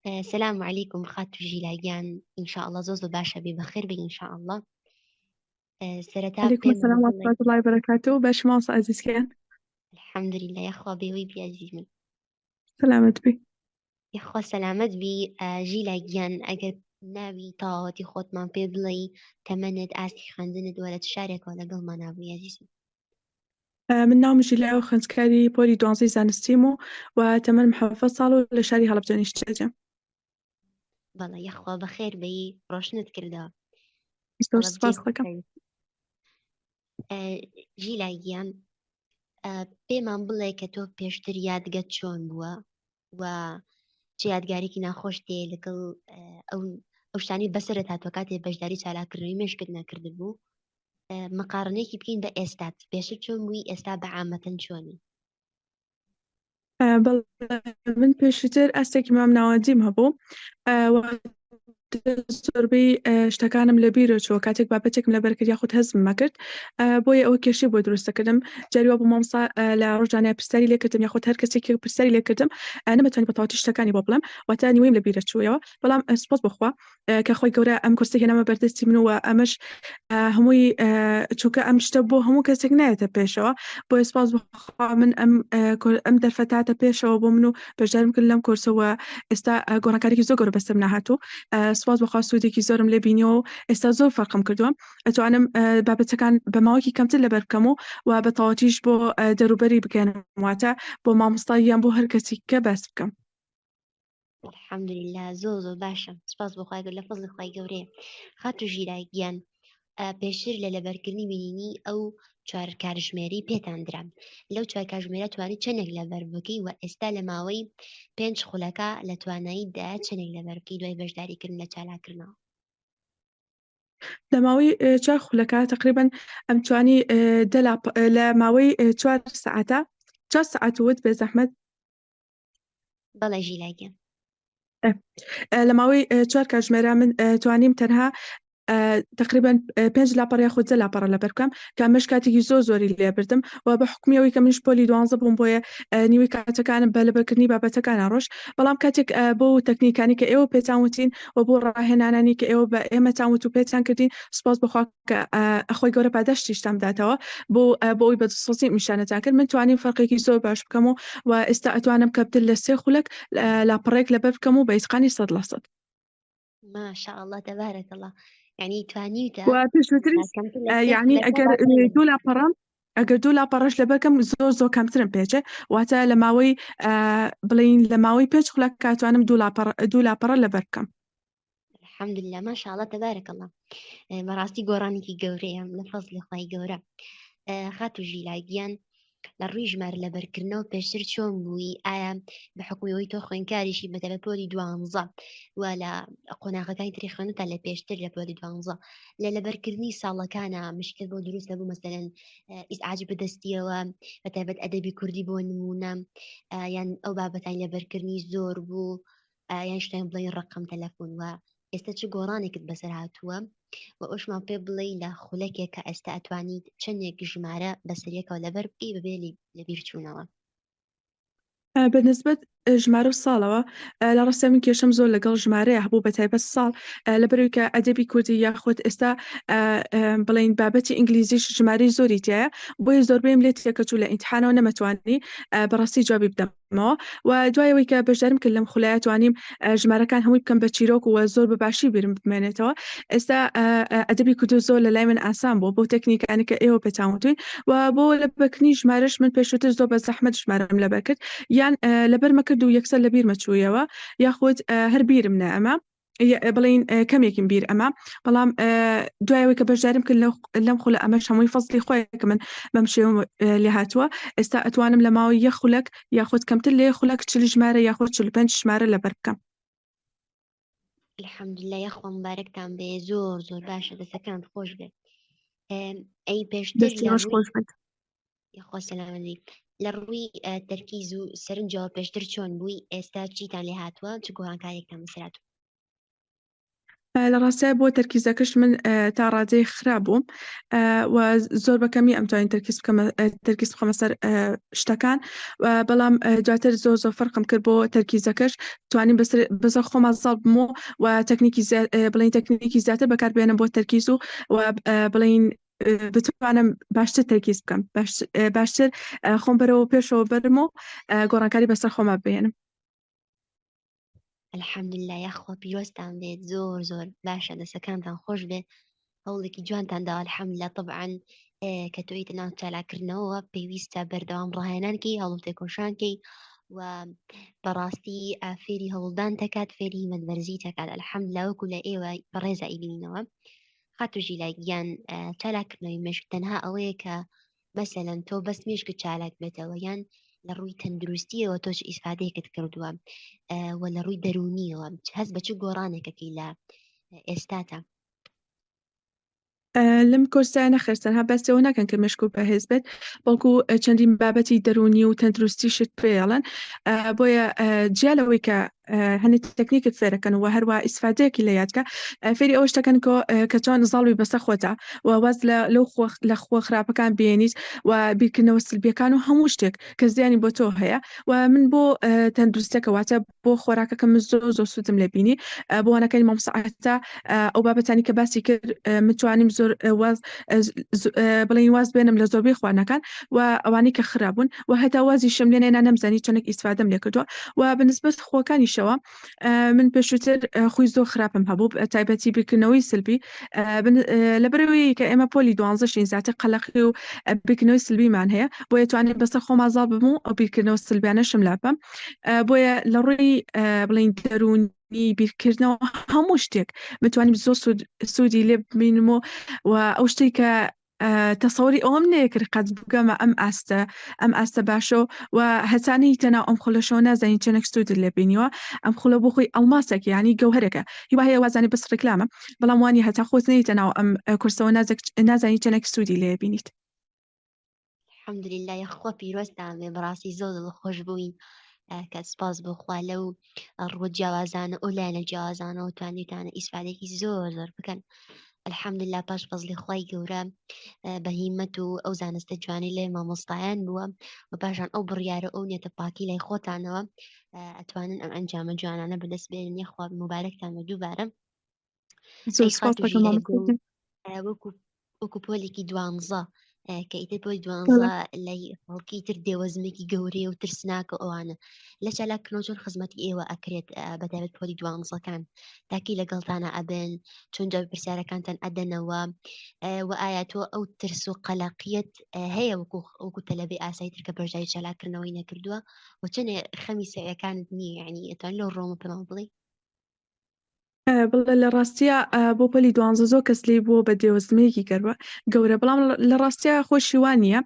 سلام علیکم خاتو ژیلا گیان ان شاء الله زۆر زۆر باشە بی بەخێر بێی ان شاء الله سەرەتا علیکم پێم السلام بڵێ ورحمة الله وبركاته باش مامۆستا ئازیز گیان الحمد لله یاخوا بێوەی بی ئەزیز من سەلامەت بی. یاخوا سەلامەت بی ژیلا گیان ئەگەر ناوی تەواوەتی خۆتمان پێ بڵێی تەمەنت ئاستی خوێندنت وە لە چ شارێکەوە لەگەڵمانا بووی ئەزیزم؟ من ناوم ژیلایە و خوێندکاری پۆلی دوانزەی زانستیم و و تەمەنم 17 ساڵ و لە شاری هەڵەبجە نیشتەجێم. بەڵێ یاخوا بەخێر بێی ڕۆشنت کردەوە. زۆر هەڵەبجەی سپاس دەکەم. خۆشەویست. ژیلا گیان پێمان بڵێ کە تۆ پێشتر یادگەت چۆن بووە و چ یادگارێکی ناخۆش دێ لەگەڵ ئەو ئەو شتانی بەسەرت هاتووە کاتێ بەشداری چالاکردنەوەی مێشکت نەکردبوو مقارنەیەکی بکەین بە ئێستات پێشتر چۆن بووی ئێستا بە عامەتەن چۆنی؟ بەڵێ من پێشووتر ئاستێکی مامناوەندیم هەبوو زۆربەی شتەکانم لە بیرە چووە کاتێک بابەتێکم لەبەر کرد یاخود هەزم مەکرد بۆیە ئەوە کێشەی بۆ دروست دەکردم جاری وا بوو مامۆستا لە ڕۆژانە پرسیاری لێکردم یاخود هەر کەسێک پرسیاری لێکردم نەمەتوانی بە تەواوەتی شتەکانی بۆ بڵێم واتە نیوەیم لە بیرە چوویەوە بەڵام سوپاس بۆ خوا کە خۆی گەورە ئەم کورسە هێنامە بەردەستی من و ئەمەش هەمووی چونکە ئەم شتە بۆ هەموو کەسێک نایەتە پێشەوە بۆیە سوپاس بۆ خوا من ئەم ئەم دەرفەتاتە پێشەوە بۆ من و بەشدارم کرد لەم کۆرسەوە ئێستا گۆڕانکاریی زۆر گەورە بەسەرم ناهاتوو سوپاس بۆ خوا سوودێکی زۆرم لێ بینیەوە و ئێستا زۆر فەرقم کردووە ئەتوانم بابەتەکان بە ماوەیەکی کەمتر لەبەر بکەم و و بە تەواوەتیش بۆ دەروبەری بگەێنم واتە بۆ مامۆستا یان بۆ هەر کەسی کە باس بکەم. الحمدللە زۆر زۆر باشە سپاس بۆ خوای گەورە لە فەزڵی خوای گەورەیە خاتوو ژیرای گیان پێشتر لە لەبەرکردنی بینینی ئەو چوار کارژمێری پێتان درا لەو چوار کاژمێرە توانی چەندێک لەبەر بکەی و ئێستا لە ماوەی پێنج خولەکە لە توانایی دا چەندێک لەبەر بکەی دوای بەشداریکردن لە چالاکردنەوە؟ لە ماوەی چوار خولەکە تقریبا ئەمتوانی دە لە ماوەی چوار سەعاتە چوار سەعات وت بێ زەحمەت. بەڵێ ژیلا گیان. لە ماوەی چوار کاتژمێرا من توانیم تەنها تقریبا پێنج لاپەڕ یاخود دە لاپەڕە لەبەر بکەم کە ئەمەش کاتێکی زۆر زۆری لێبردم و بە حکومی ئەوەی کە منیش پۆلی دوانزە بووم بۆیە نیوەی کاتەکانم بە لەبەرکردنی بابەتەکانە ڕۆشت بەڵام کاتێک بۆ تەکنیکانی کە ئێوە پێتان وتین و بۆ ڕاهێنانانی کە ئێوە بە ئێمەتان وت و پێتان کردین سوپاس بۆ خوا کە خۆی گەورە پاداشتیشتان بداتەوە بۆ بۆ ئەوی بە دڵسۆزی نیشانەتان کرد من توانیم فەرقێکی زۆر باش بکەم و و ئێستا ئەتوانم کەمتر لە سێ خولەک لاپەڕێک لەبەر بکەم و بە ئیتقانی 100%. ما شاء الله تبارك الله یعنی توانیوتە و پێشووتریش کەمتر لە سێ یعنی خولەکە ئەگەر لاپەڕە لەبەر دوو لاپەڕەم ئەگەر دوو لاپەڕەش لەبەرکەم زۆر زۆر کەمترم پێچێ واتە لە ماوەی بڵین لە ماوەی پێنج خولەک کاتوانم دوو لاپەڕە دوو لاپەڕە لەبەر بکەم. الحمدلله ما شاء الله تبارك الله بەڕاستی گۆڕانێکی گەورەیە لە فەزلی خوای گەورە خاتو ژیلا گیان لە ڕووی ژمارە لەبەرکردنەوە پێشتر چۆن بووی ئایا بە حکومی ئەوەی تۆ خوێنکاریشی بەتە لە پۆلی دوانزە و لە قۆناغەکانی تری خوێندن تا لە پێشتر لە پۆلی دوانزە لە لەبەرکردنی ساڵەکانە مشکل بۆ دروست نەبوو مەسەلەن ئیزعاج بەدەستیەوە بە تایبەت ئەدەبی کوردی بۆ نمونە یان ئەو بابەتانی لەبەرکردنی زۆر بوو یان شتێن بڵێن ڕقم تەلەفۆن وە ئێستا چ گۆڕانێکت بەسەر هاتووە و ئەوشمان پێ بڵێ لە خولەکێک کە ئێستا ئەتوانیت چەندێک ژمارە بەسەریەکەوە لەبەر بکەی بەبێ لەبیر چوونەوە؟ بە نسبەت ژمارە و ساڵەوە لە ڕاستیا من کێشەم زۆر لەگەڵ ژمارەیە هەبوو بە تایبەت ساڵ لەبەرئەوەی کە ئەدەبی کوردی یاخود ئێستا بڵێین بابەتی ئینگلیزیش ژمارەی زۆری تایە بۆیە زۆربەیم لێ تێکەچوو لە ئیمتحانەوە نەمەتوانی بەڕاستی جوابی بدەم. مەوە و دوای ئەوەی کە بەشدارم کرد لەم خولایە توانیم ژمارەکان هەمووی بکەم بە چیرۆک و زۆر بە باشی بیرم بمێنێتەوە ئێستا ئەدەبی کوردی زۆر لە لای من ئاسان بووە بۆ تەکنیکانی کە ئێوە پێتان وتوین و بۆ لەبەرکردنی ژمارەش من پێشووتر زۆر بە زەحمەت ژمارەم لەبەر کرد یان لەبەرمە کرد و یەکسەر لە بیرمە چوویەوە یاخود هەر بیرم نەئەما بڵین کەمێکم بیر ئەمە بەڵام دوایەوەی کە بەشدارم کرد لەم خولە ئەمەش هەمووی فەزلی خۆیە کە من بەم شێوە لێ هاتووە ئێستا ئەتوانم لە ماوەی یەک خولەک یاخود کەمتر لە یەک خولەک 40 ژمارە یاخود 45 ژمارە لەبەر بکەم. الحمدلله یاخوا مبارەکتان بێ زۆر زۆر باشە دەستەکانت خۆش بێ ئەی پێشتر دەستی لە ڕۆژ ڕووی خۆش بێت. یاخوا سەلامەت بی لە ڕووی تەرکیز و سەرنجەوە پێشتر چۆن بووی ئێستا چیتان لێ هاتووە چ گۆڕانکاریەکتان بەسەر هاتووە؟ لە ڕاستیا بۆ تەرکیزەکەش من تا ڕادەیەک خراپ بووم و زۆر بە کەمی ئەمتوانی تەرکیز بکەمە تەرکیز بخەمە سەر شتەکان بەڵام دواتر زۆر زۆر فەرقم کرد بۆ تەرکیزەکەش توانیم بەسەر بەسەر خۆما زاڵ بم و و تەکنیکی بڵین تەکنیکی زیاتر بەکاربێنم بۆ تەرکیز و و بڵین بتوانم باشتر تەرکیز بکەم باشتر خۆم بەرەوە پێشەوە بەرم و گۆڕانکاری بەسەر خۆما بێنم. الحمدللە یاخوا پیرۆزتان بێت زۆر زۆر باشە دەسەکانتان خۆش بێ هەوڵێکی جوانتان داوە الحمدللە طبعا کە تۆیتە ناو چالاکردنەوە پێویستە بەردەوام ڕاهێنانکەی هەوڵ تێکۆشانکەی و بەڕاستی فێری هەوڵدان دەکات فێری هیمەت بەرزی دەکات الحمدللە وەکو لە ئێوە بەڕێزە ئیبینینەوە خاتوو ژیلا گیان چالاکردنەوەی مێشک تەنها ئەوەیە کە مەسەلەن تۆ بەس مێشکت چالاک بێتەوە یان لە ڕووی تەندروستیەوە تۆ چ ئیسفادەیەکت کردووە و لە ڕووی دەروونیەوە هەست بە چ گۆڕانێکەکەی لە ئێستاتا؟ لەم کۆرسە نەخێر تەنها باسی ئەوە ناکەن کە مێشک و بەهێز بێت بەڵکو چەندین بابەتی دەروونی و تەندروستیشت پێڵەن بۆیە جیا لەوەی کە هەنێ تەکنیکت فێرەکەن و هەروە ئیسفادەیەکی لە یادکە فێری ئەوەش دەکەن کە چۆن زاڵوی بەسەر خۆتا و واز لە لەو لە خووە خراپەکان بێنیت و بیرکردنەوە سلبیەکان و هەموو شتێک کە زیانی بۆ تۆ هەیە و من بۆ تەندروستەکە واتە بۆ خۆراکەکە من زۆر زۆر سوودم لێ بینی بۆ وانەکانی مامۆستا عەتا ئەو بابەتانی کە باسی کرد من توانیم زۆر واز بڵێین واز بێنم لە زۆربەی خواردنەکان و ئەوانەی کە خراپ بوون و هەتا وازیشم لێ نێنا نەمزانی چەندێک ئیسفادەم لێ کردووە و بەنسبەت خووەکانیشەوە من پێشووتر خووی زۆر خراپم هەبوو تایبەتی بیرکردنەوەی سلبی لەبەرەوەی کە ئێمە پۆلی دوانزەشین زیاتر قەلەقی و بیرکردنەوەی سلبیمان هەیە بۆیە توانیم بەسەر خۆما زاڵ بم و ئەو بیرکردنەوە سلبیانەشم لابەم بۆیە لە ڕووی بڵین دەروونی بیرکردنەوە هەموو شتێک متوانیم زۆر سوودی لێ ببینم و و ئەو شتێک کە تەسەوری ئەوەم نەیەکرد قەت بگەمە ئەم ئاستە ئەم ئاستە باشە و هەتا نەیتە ناو ئەم خولەشەوە نازانی چەنێک سوودت لێ بینیوە ئەم خولە بۆ خۆی ئەڵماسێک یانی گەوهەرێکە هیوا هەیە وازانی بەس ڕیکلامە بەڵام وانی هەتا خۆت نەیتە ناو ئەم کورسەوە نازانی چەنێک سوودی لێ بینیت. الحمدللە یاخوا پیرۆزتان بێ بەڕاستی زۆر دڵخۆش بووین کە سپاس بۆ خوا لەو ڕووە جیاوازانە ئەو لایەنە جیاوازانەوە توانیتانە ئیسفادێکی زۆر زۆر بکەن الحمدلله پاش فەزلی خوای گەورە بە هیمەت و ئەو زانستە جوانی لێ مامۆستایان بووە و پاشان ئەو بڕیارە ئەو نیەتە پاکی لای خۆتانەوە ئەتوانن ئەم ئەنجامە جوانانە بەدەست بێنن یاخوا مبارەکتان بە دووبارە زۆر سپاس دەکەم مامۆستا وەکو وەکو پۆلێکی دوانزە کە ئیتر پۆلی دوانزە لای خەڵکی تر دێوەزمێکی گەورەیە و ترسناکە ئەوانە لە چالاکردنەوە چۆن خزمەتی ئێوە ئەکرێت بەتایبەت پۆلی دوانزەکان تاکی لەگەڵتانە ئەبن چۆن جوابی پرسیارەکانتان ئەدەنەوە و ئایا تۆ ئەو ترس و قەلەقیەت هەیە وەکو وەکو تەلەبەی ئاسایی تر کە بەشداری چالاکردنەوەی نەکردووە و چەنێ خەمی سەعیەکانت نییە یعنی ئەتوانی لەو ڕۆمە پێمان بڵێی؟ بڵێ لە ڕاستیا بۆ پەلی دوانزە زۆر کەس لێی بووە بە دێوەزمەیەکی گەروە گەورە بەڵام لە ڕاستیا خۆشی وان نییە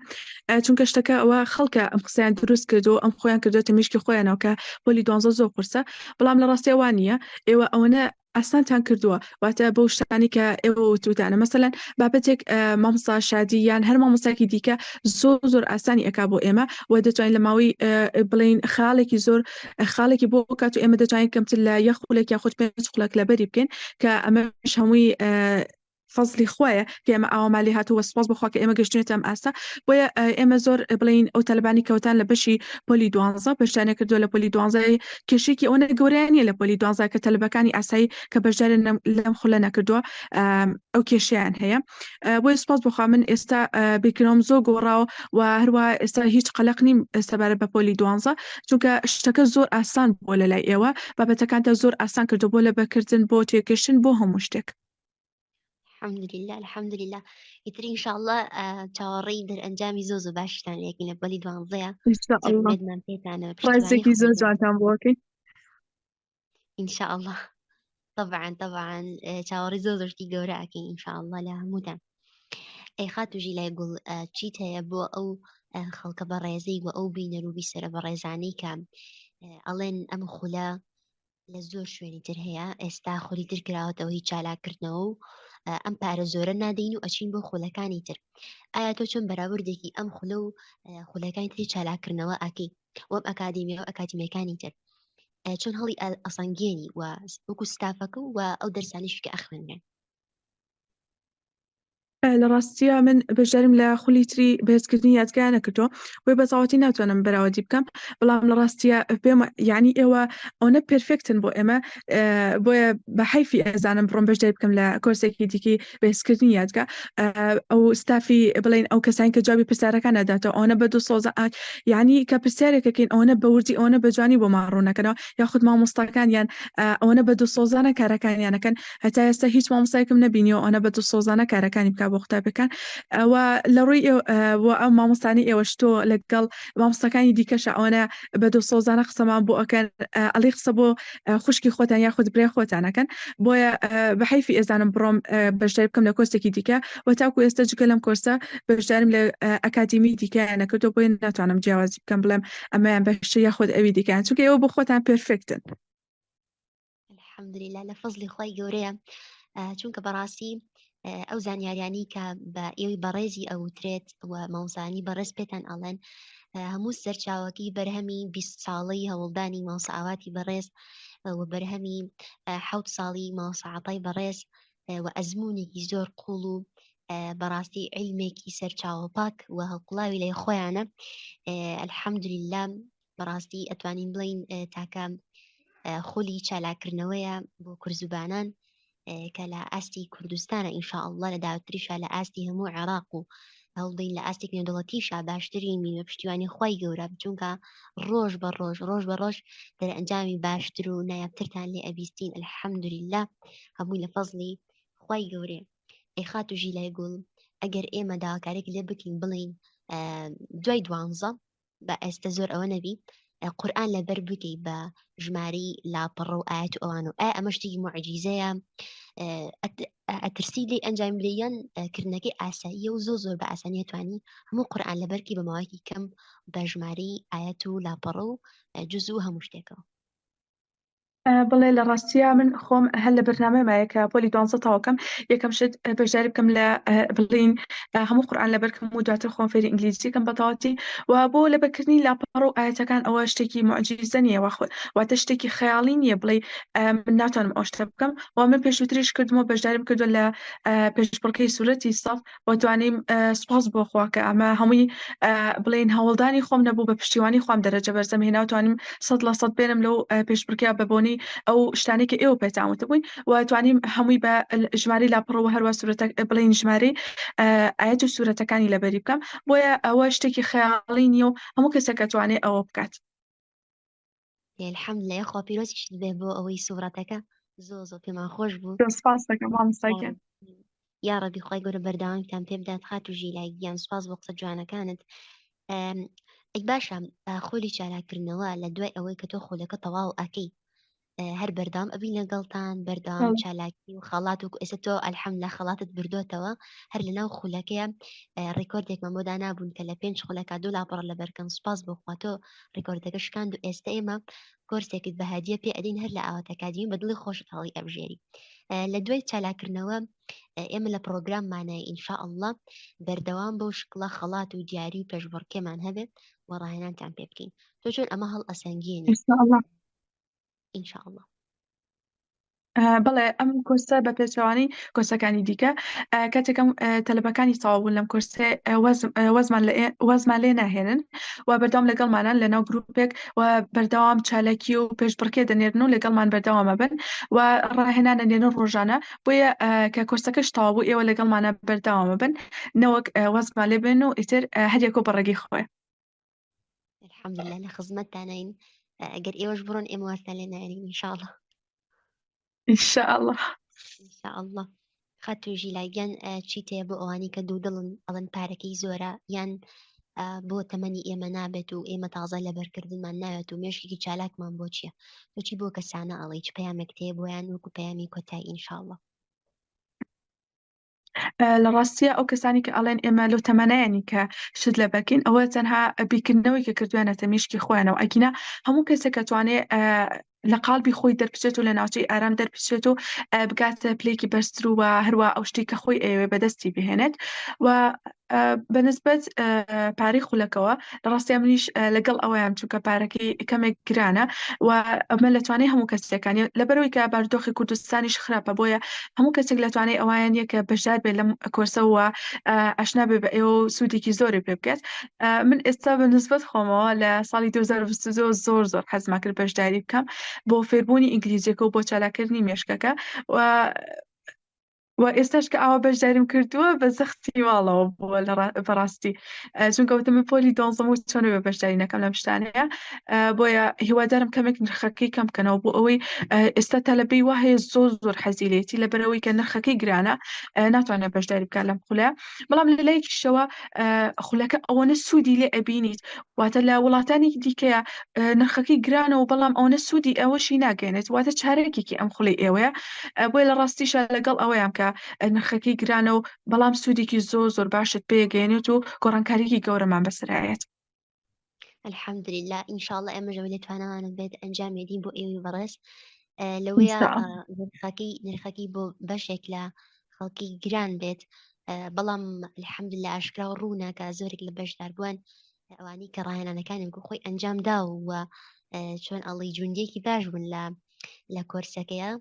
چونکە شتەکە ئەوە خەڵکە ئەم قسەیان دروست کردو ئەم خۆیان کردوێتە مشکی خۆیانەوە کە پۆلی دوانزە زۆر قورسە بەڵام لە ڕاستیا وان نییە ئێوە ئەوەنە ئاسانتان کردووە واتە بەو شتانی کە ئێوە وتوتانە مەسەلەن بابەتێک مامۆستا شادی یان هەر مامۆستاکی دیکە زۆر زۆر ئاسانی ئەکا بۆ ئێمە و دەتوانین لە ماوەی بڵین خاڵێکی زۆر خاڵێکی بۆ کات و ئێمە دەتوانین کەمتر لە یەک خولێک یاخود پێنج خولەک لەبەری بکەین کە ئەمەش هەمووی فەزلی خوایە کە ئێمە ئاوامان لێ هاتووە سوپاس بۆ خوا کە ئێمە گەشتوینەتە ئەم ئاستە بۆیە ئێمە زۆر بڵێین ئەو تەلەبانی کەوتان لە بەشی پۆلی دوانزە بەشداریان کردووە لە پۆلی دوانزە کێشێکی ئەوەنە گەورەیان نییە لە پۆلی دوانزە کە تەلەبەکانی ئاسایی کە بەشداریان لەم خولە نەکردووە ئەو کێشەیان هەیە بۆیە سوپاس بۆ خوا من ئێستا بیرکردنەوەم زۆر گۆڕاوە و هەروە ئێستا هیچ قەلەق نیم سەبارەت بە پۆلی دوانزە چونکە شتەکە زۆر ئاسان بووە لە لای ئێوە بابەتەکانتان زۆر ئاسان کردو بۆ لەبەرکردن بۆ تێگەشتن بۆ هەموو شتێک. الحمدلله الحمدلله ئیتر ان شاء الله چاوەڕێی دەرئەنجامی زۆ زۆ باشتان لێکین لە پۆلی دوانزەیە ان شاء زۆر الله ئومێدمان پێتانە پشتیوانی ڕازێکی خۆی زۆر بن جوانتان بۆ ئەکەین. ان شاء الله طبعا طبعا چاوەڕێی زۆر زۆر شتی گەورە ئەکەین ان شاء الله لە هەمووتان. ئەی خاتوو ژیلای گوڵ چیت هەیە بۆ ئەو خەڵکە بەڕێزەی و ئەو بینەر و بیسەرە بەڕێزانەی کە ئەڵێن ئەم خولە لە زۆر شوێنی تر هەیە ئێستا خولی تر کراوەتەوە هیچ چالاکردنەوە و ئەم پارە زۆرە نادەین و ئەچین بۆ خولەکانی تر ئایا تۆ چۆن بەراوردێکی ئەم خولە و خولەکانی تری چالاکردنەوە ئەکەی وەم ئەکادیمیا و ئەکادیمیەکانی تر؟ چۆن هەڵی ئەسەنگێنی و وەکو ستافەکە و ئەو دەرسانیش کە ئەخوێنرێن؟ لە ڕاستیا من بەشداریم لە خولی تری بەهێزکردنی یادگا نەکردووە بۆیە بە تەواوەتی ناتوانم بەراوردی بکەم بەڵام لە ڕاستیا پێم یعنی ئێوە ئەوەنە perfect ن بۆ ئێمە بۆیە بە حەیفی ئەزانم بڕۆم بەشداری بکەم لە کۆرسێکی دیکەی بەهێزکردنی یادگا ئەو ستافی بڵێن ئەو کەسانی کە جوابی پرسیارەکان ناداتەوە ئەوەنە بە دڵسۆزە یعنی کە پرسیارێکەکەین ئەوەنە بە وردی ئەوەنە بە جوانی بۆمان ڕوونەکەنەوە یاخود مامۆستاکانیان ئەوەنە بە دڵسۆزانە کارەکانیانەکەن هەتا ئێستا هیچ مامۆستایەکم نەبینیوە ئەوەنە بە دڵسۆزانە کارەکانی بکا بۆ قوتابیەکان و لە ڕووی و ئەو مامۆستانی ئێوەش تۆ لەگەڵ مامۆستاکانی دیکەشە ئەوەنە بە دڵسۆزانە قسەمان بۆ ئەکەن ئەڵێ قسە بۆ خوشکی خۆتان یاخود برای خۆتان ئەکەن بۆیە بە حەیفی ئێزانم بڕۆم بەشداری بکەم لە کۆرسێکی دیکە و تاکو ئێستا جگە لەم کۆرسە بەشداریم لە ئەکادیمی دیکەیان نەکردو بۆیە ناتوانم جیاوازی بکەم بڵێم ئەمەیان باشتر یاخود ئەوی دیکەیان چونکە ئێوە بۆ خۆتان perfect ن. الحمدللە لە فەزلی خوای گەورەیە چونکە بەڕاستی ئەو زانیاریانی کە بە ئێوەی بەڕێزی ئەوترێت و مامۆستایانی بەڕێز پێتان ئەڵێن هەموو سەرچاوەکەی بەرهەمی 20 ساڵەی هەوڵدانی مامۆستا ئاواتی بەڕێز و بەرهەمی حوت ساڵی مامۆستا عەتای بەڕێز و ئەزمونێکی زۆر قوڵ و بەڕاستی عیلمێکی سەرچاوە پاک و هەڵقوڵاوی لای خۆیانە الحمدلله بەڕاستی ئەتوانین بڵین تاکە خولی چالاکردنەوەیە بۆ کورزوبانان کە لە ئاستی کوردستانە ئینشاءاللە لە داوتریشا لە ئاستی هەموو عێراق و هەوڵدەین لە ئاستێک نێودەوڵەتیشا باشترین بین بە پشتیوانی خوای گەورە چونکە ڕۆژ بە ڕۆژ ڕۆژ بە ڕۆژ دەرئەنجامی باشتر و نایابترتان لێ ئەبیستین الحمدلله هەمووی لە فەزڵی خوای گەورەیە ئەی خاتوو ژیلای گوڵ ئەگەر ئێمە داواکارێک لێ بکەین بڵین دوای دوانزە بە ئێستە زۆر ئەوە نەبی قورئان لەبەر بکەی بە ژمارەی لاپەڕە و ئاەت و ئەوان و ئایا ئەمە شتێکی معجیزەیە ئەترسی لێ ئەنجام بدەیان کردنەکەی ئاساییە و زۆر زۆر بە ئاسانی توانی هەموو قورئان لەبەرکی بە ماوەیەکی کەم بە ژمارەی ئاەت و لاپەڕە و جز و هەموو شتێکەوە. بەڵێ لە ڕاستیا من خۆم هەر لە بەرنامەمایە کە پۆلی دوانزە تەواوکەم یەکەم شت بەشداری بکەم لە بڵین هەموو قورئان لەبەرکەم و دواتر خۆم فێری ئینگلیزی کەم بەتەواوەتی و بۆ لەبەرکردنی لاپەڕە و ئایەتەکان ئەوە شتێکی موعجیزە نییە وە واتە شتێکی خەیاڵی نییە بڵێی من ناتوانم ئەو شتە بکەم و من پێشووتریش کردم و بەشداریم کردووە لە پێشبڕکێی سورەتی سەف و توانیم سوپاس بۆ خوا کە ئەمە هەمووی بڵێین هەوڵدانی خۆم نەبوو بە پشتیوانی خوام دەرەجە بەرزم هێنا و توانیم 100% بێنم لەو پێشبڕکێ بە بۆنەی ئەو شتانەی کە ئێوە پێتان وتبووین و توانیم هەمووی بە ژمارەی لاپەڕەوە هەروە سورەتە بڵێین ژمارەی ئایەت و سورەتەکانی لەبەری بکەم بۆیە ئەوە شتێکی خەیاڵی نییە و هەموو کەسێک ئەتوانێ ئەوە بکات. الحمدللە یاخوا پیرۆزیشت بێ بۆ ئەوەی سوڕەتەکە زۆ زۆ پێمان خۆش بوو زۆر سپاس دەکەم مامۆستا گیان. یاڕەبی خوای گەورە بەردەوامیتان پێ بدات خاتوو ژیلا گیان سوپاس بۆ قسە جوانەکانت ئەی باشە خولی چالاککردنەوە لە دوای ئەوەی کە تۆ خولەکە تەواو ئەکەی هەر بەردەوام ئەبین لەگەڵتان بەردەوام چالاکی و خەڵات و ئێستا تۆ الحمد لە خەڵاتت بردوتەوە هەر لە ناو خولەکەیە ڕیکۆردێکمان بۆ دانابوون کە لە پێنج خولەکە دوو لاپەڕە لەبەرکەم سوپاس بۆ خوا تۆ ڕیکۆردەکە شکاند و ئێستا ئێمە کۆرسێکت بە هەدیە پێ ئەدەین هەر لە ئاوات ئەکادیمی بە دڵی خۆشت هەڵی ئەبژێری لە دوای چالاکردنەوە ئێمە لە پرۆگراممانە ئینشاء الله بەردەوام بەو شکڵە خەڵات و دیاری و پێشبڕکێمان هەبێت و ڕاهێنانتان پێ بکەین تۆ چۆن ئەمە هەڵ ئەسەنگێنی إن شاء الله إن شاء الله بەڵێ ئەم کۆرسە بە پێچەوانەی کۆرسەکانی دیکە کاتێک ئەم تەلەبەکانی تەواو بوون لەم کۆرسە وەزمان لە وەزمان لێ ناهێنن و بەردەوام لەگەڵمانان لە ناو گروپێک و بەردەوام چالاکی و پێشبڕکێ دەنێرن و لەگەڵمان بەردەوامە بن و ڕاهێنان دەنێرن ڕۆژانە بۆیە کە کۆرسەکەش تەواو بوو ئێوە لەگەڵمانە بەردەوامە بن نەوەک وەزمان لێ بێن و ئیتر هەریەکەو بە ڕێگەی خۆی. الحمدلله لە خزمەتتانین ئەگەر ئێوەش بڕۆن ئێمە وازتان لێ نایەنین ان شاء الله ان شاء الله ان شاء الله خاتوو ژیلا گیان چیت هەیە بۆ ئەوانەی کە دوودڵن ئەڵێن پارەکەی زۆرە یان بۆ تەمەنی ئێمە نابێت و ئێمە تازە لەبەرکردنمان ناوێت و مێشکێکی چالاکمان بۆ چییە تۆ چی بۆ کەسانە ئەڵێی چ پەیامێک تێ بۆیان وەکو پەیامی کۆتایی ان شاء الله لە ڕاستیا ئەو کەسانی کە ئەڵێن ئێمە لەو تەمەنایانی کە شت لەبەرکەین ئەوە تەنها بیرکردنەوەی کە کردویانەتە میشکی خۆیانەوە ئەگینا هەموو کەسێک ئەتوانێ لە قاڵبی خۆی دەربچێت و لە ناوچەی ئارام دەربچێت و بگاتە پلەیەکی بەرزتر و هەروە ئەو شتێک کە خۆی ئەیەوێ بەدەستی بهێنێت و. بەنسبەت پارەی خولەکەوە لە ڕاستیا منیش لەگەڵ ئەوەیان چونکە پارەکەی کەمێک گرانە و ئەمە لە توانای هەموو کەسێکانی لەبەرەوەی کە بارودۆخی کوردستانیش خراپە بۆیە هەموو کەسێک لە توانای ئەوایان نییە کە بەشدار بێت لەم کۆرسەوە ئاشنا بێ بە ئێوە و سوودێکی زۆری پێ بکات. من ئێستا بە نسبەت خۆمەوە لە ساڵی 2022 زۆر زۆر حەزما کرد بەشداری بکەم بۆ فێربوونی ئینگلیزیەکە و بۆ چالاکردنی مێشکەکە و و ئێستاش کە ئاوا بەشداریم کردووە بە زەختی ماڵەوە بووە لە بەڕاستی چونکە وتم من پۆلی دۆنزەم و چۆن بە بەشداری نەکەم لەم شتانەیە. بۆیە هیوادارم کەمێک نرخەکەی کەم بکەنەوە بۆ ئەوەی ئێستا تەلەبەی وا هەیە زۆر زۆر حەزی لێتی لەبەرئەوەی کە نرخەکەی گرانە ناتوانێت بەشداری بکات لەم خولە. بەڵام لە لایەکیشەوە خولەکە ئەوەنە سوودی لێ ئەبینیت، واتە لە وڵاتانی دیکەیە نرخەکەی گرانە و بەڵام ئەوەنە سوودی ئەوەشی ناگەێنێت، واتە چارەکێکی ئەم خولەی ئێوەیە. بۆیە لە ڕاستیشا لەگەڵ ئەوەیام کە نرخەکەی گرانە و بەڵام سوودێکی زۆر زۆر باشت پێگەێنێت و گۆڕانکاریی گەورەمان بەسەرایەت. الحمدلله ان شاء الله ئێمەش ئەوەی لە تواناوانە بێت ئەنجام یدین بۆ ئێوەی بەڕێز لەوەیە نرخەکەی نرخەکەی بۆ بەشێک لە خەڵکی گران بێت، بەڵام الحمدلله ئاشکرا و ڕوونە کە زۆرێک لە بەشداربووان ئەوانی کە ڕاهێنانەکانیان بۆ خۆی ئەنجام دا و چۆن ئەڵی جوندێکی باش بوون لە لە کۆرسەکەیە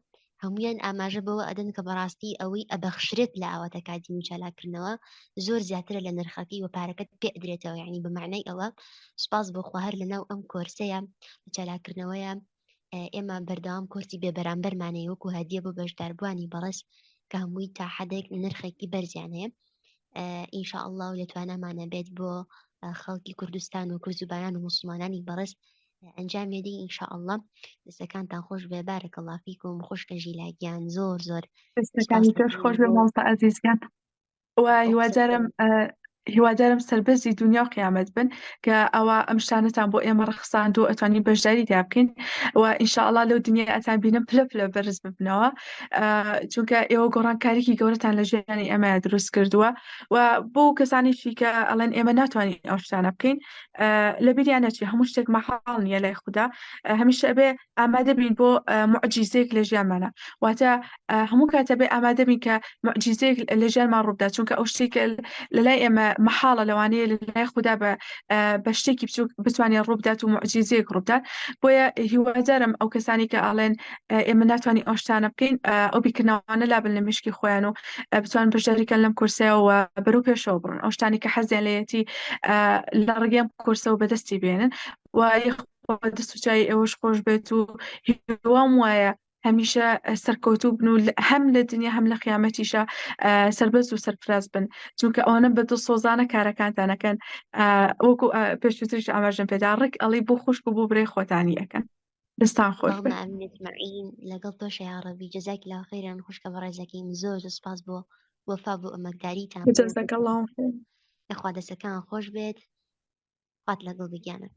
هەمویان ئاماژە بەوە ئەدەن کە بەڕاستی ئەوەی ئەبەخشرێت لە ئاوات ئەکادیمی و چالاکردنەوە زۆر زیاترە لە نرخەکەی و پارەکەت پێ ئەدرێتەوە، یعنی بە معنای ئەوە سوپاس بۆ خوا هەر لەناو ئەم کۆرسەیە چالاکردنەوەیە ئێمە بەردەوام کۆرسی بێبەرامبەرمانەیە وەکو هەدیە بۆ بەشداربووانی بەڕێز کە هەمووی تا حدێک نرخێکی بەرزیان هەیە. إن شاء الله لە توانامانە بێت بۆ خەڵکی کوردستان و کوردزبانان و مسلمانانی بەڕێز ئەنجام یدی إن شاء الله. دەستەکانتان خۆش بێ، بارك الله فيكم خوشکە ژیلا گیان، زۆر زۆر دەستەکانی تۆش خۆش بێ مامۆستا ئازیز گیان و هیوادارم هیوادارم سەربەرزی دنیا و قیامەت بن کە ئەوە ئەم شتانەتان بۆ ئێمە ڕەخساند و ئەتوانین بەشداری تیا بکەین و ئینشاءڵا لەو دنیا ئەتان بینم پلە پلە بەرز ببنەوە، چونکە ئێوە گۆڕانکاریکی گەورەتان لە ژیانی ئێمە دروست کردووە. و بۆ کەسانێکی کە ئەڵێن ئێمە ناتوانین ئەو شتانە بکەین، لەبیریان نەچێ هەموو شتێک مەحاڵ نییە لای خودا. هەمیشە ئەبێ ئامادە بین بۆ موعجیزەیەک لە ژیانمانە، واتە هەموو کاتە بێ ئامادە بین کە موعجیزەیەک لە ژیانمان ڕووبدا، چونکە ئەو شتێک لە لای ئێمە مەحاڵە لەوانەیە لە لای خودا بە شتێکی بچووک بتوانێت ڕووبدات و موعجیزەیەک ڕووبدات. بۆیە هیوادارم ئەو کەسانی کە ئەڵێن ئێمە ناتوانین ئەو شتانە بکەین، ئەو بیرکردنەوانە لابن لە مشکی خۆیان و بتوان بەشداریکەن لەم کورسەوە بەرەو پێشەوە بڕن، ئەو شتانی کە حەزیان لێیەتی لە ڕێگەی ئەم کورسەوە بەدەستی بێنن. و دەست و چاوی ئێوەش خۆش بێت و هیوام وایە هەمیشە سەرکەوتوو بن و هەم لە دنیا هەم لە قیامەتیشە سەربەرز و سەرفراز بن، چونکە ئەوانە بە دڵسۆزانە کارەکانتان ئەکەن، وەکو پێشووتریش ئاماژەم پێدا ڕێک ئەڵێی بۆ خوشک و بۆ برای خۆتانی ئەکەن. دەستان خۆش اللهم بێت. آمین اجمعین. لەگەڵ تۆشە یا ڕەبی. جزاک الله خیرا خوشکە بەڕێزەکەیم، زۆر زۆر سپاس بۆ وەفا بۆ ئەمەکداریتان. جزاک الله خیر. یاخوا دەستەکان خۆش بێت، خوات لەگەڵ بگیانە.